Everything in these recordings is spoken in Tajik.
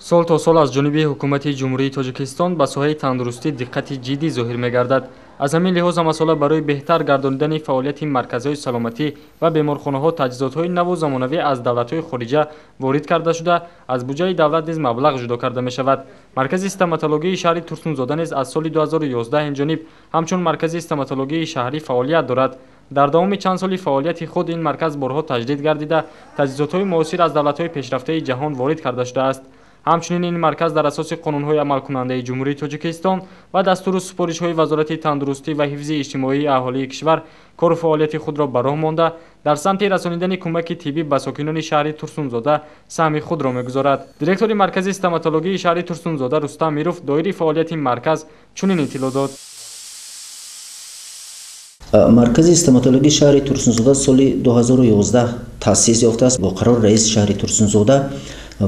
Сол то сол аз ҷониби ҳукумати Ҷумҳурии Тоҷикистон ба соҳаи тандурустӣ диққати ҷиддӣ зоҳир мегардад. Аз ҳамин лиҳоз ҳамасола барои беҳтар гардонидани фаъолияти марказҳои саломатӣ ва беморхонаҳо таҷҳизотҳои наву замонавӣ аз давлатҳои хориҷа ворид карда шуда, аз буҷаи давлат низ маблағ ҷудо карда мешавад. Маркази стоматологияи шаҳри Турсунзода низ аз соли 2011 инҷониб ҳамчун маркази стоматологияи шаҳрӣ фаъолият дорад. Дар давоми чанд соли фаъолияти худ ин марказ борҳо таҷдид гардида, таҷҳизотҳои муосир аз давлатҳои пешрафтаи ҷаҳон ворид карда шудааст. Ҳамчунин ин марказ дар асоси қонунҳои амалкунандаи Ҷумҳурии Тоҷикистон ва дастуру супоришҳои Вазорати тандурустӣ ва ҳифзи иҷтимоии аҳолии кишвар кору фаъолияти худро ба роҳ монда, дар самти расонидани кӯмаки тиббӣ ба сокинони шаҳри Турсунзода саҳми худро мегузорад. Директори маркази стоматологияи шаҳри Турсунзода Рустам Миров доири фаъолияти марказ чунин иттилоъ дод. Маркази стоматологии шаҳри Турсунзода соли 2011 таъсис ёфтааст бо қарори раиси шаҳри Турсунзода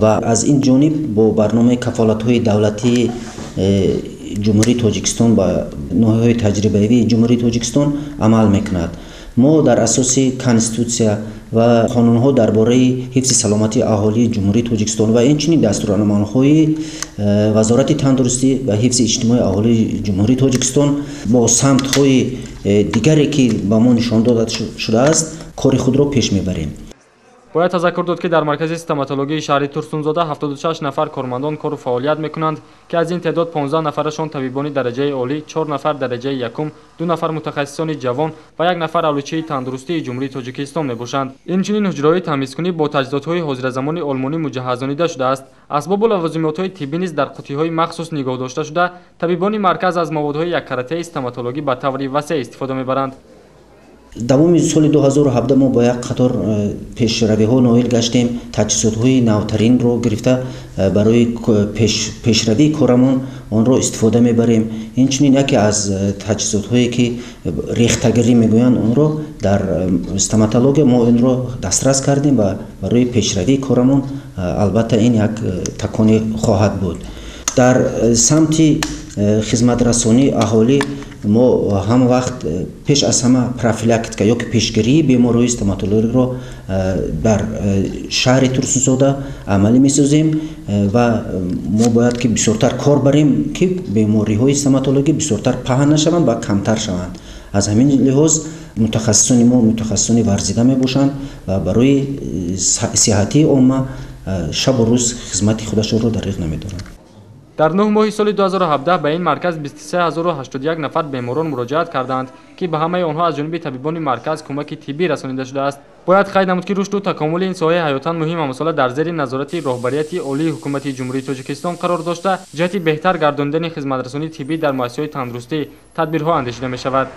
ва аз ин ҷониб бо барномаи кафолатҳои давлатии Ҷумҳурии Тоҷикистон ба ноҳияҳои таҷрибавии Ҷумҳурии Тоҷикистон амал мекунад. Мо дар асоси конститутсия ва қонунҳо дар бораи ҳифзи саломатии аҳолии Ҷумҳурии Тоҷикистон ва инчунин дастурамалҳои Вазорати тандурустӣ ва ҳифзи иҷтимоии аҳолии Ҷумҳурии Тоҷикистон бо самтҳои дигаре ки ба мо нишон дода шудааст, кори худро пеш мебарем. Бояд тазаккур дод, ки дар маркази стоматологияи шаҳри Турсунзода 76 нафар кормандон кору фаъолият мекунанд, ки аз ин теъдод 15 нафарашон табибони дараҷаи олӣ, 4 нафар дараҷаи якум, 2 нафар мутахассисони ҷавон ва 1 нафар аълочии тандурустии Ҷумҳурии Тоҷикистон мебошанд. Инчунин ҳуҷраҳои тамизкунӣ бо таҷҳизотҳои ҳозиразамони олмонӣ муҷаҳҳазонида шудааст. Асбобу лавозимотҳои тиббӣ низ дар қуттиҳои махсус нигоҳ дошта шуда, табибони марказ аз маводҳои яккаратаи стоматологӣ ба таври васеъ истифода мебаранд. Давоми соли 2017 мо бо як қатор пешравиҳо ноил гаштем. Таҷҳизотҳои навтаринро гирифта барои пешравии корамон онро истифода мебарем. Инчунин яке аз таҷҳизотҳое ки рехтагирӣ мегӯянд, онро дар стоматология мо инро дастрас кардем ва барои пешравии корамон албатта ин як таконе хоҳад буд. Дар самти хизматрасонии аҳолӣ мо ҳама вақт пеш аз ҳама профилактика ё ки пешгирии бемориҳои стоматологиро дар шаҳри Турсунзода амалӣ месозем ва мо бояд ки бисёртар кор барем, ки бемориҳои стоматологӣ бисёртар паҳн нашаванд ва камтар шаванд. Аз ҳамин лиҳоз мутахассисони мо мутахассисони варзида мебошанд ва барои сиҳатии омма шабу рӯз хизмати худашонро дариғ намедоранд. Дар 9 моҳи соли 2017 ба ин марказ 23081 нафар беморон муроҷиат карданд, ки ба ҳамаи онҳо аз ҷониби табибони марказ кӯмаки тиббӣ расонида шудааст. Бояд қайд намуд, ки рушду такомули ин соҳаи ҳаётан муҳим ҳамасола дар зери назорати роҳбарияти олии ҳукумати Ҷумҳурии Тоҷикистон қарор дошта, ҷиҳати беҳтар гардонидани хизматрасонии тиббӣ дар муассисаҳои тандурустӣ тадбирҳо андешида мешавад.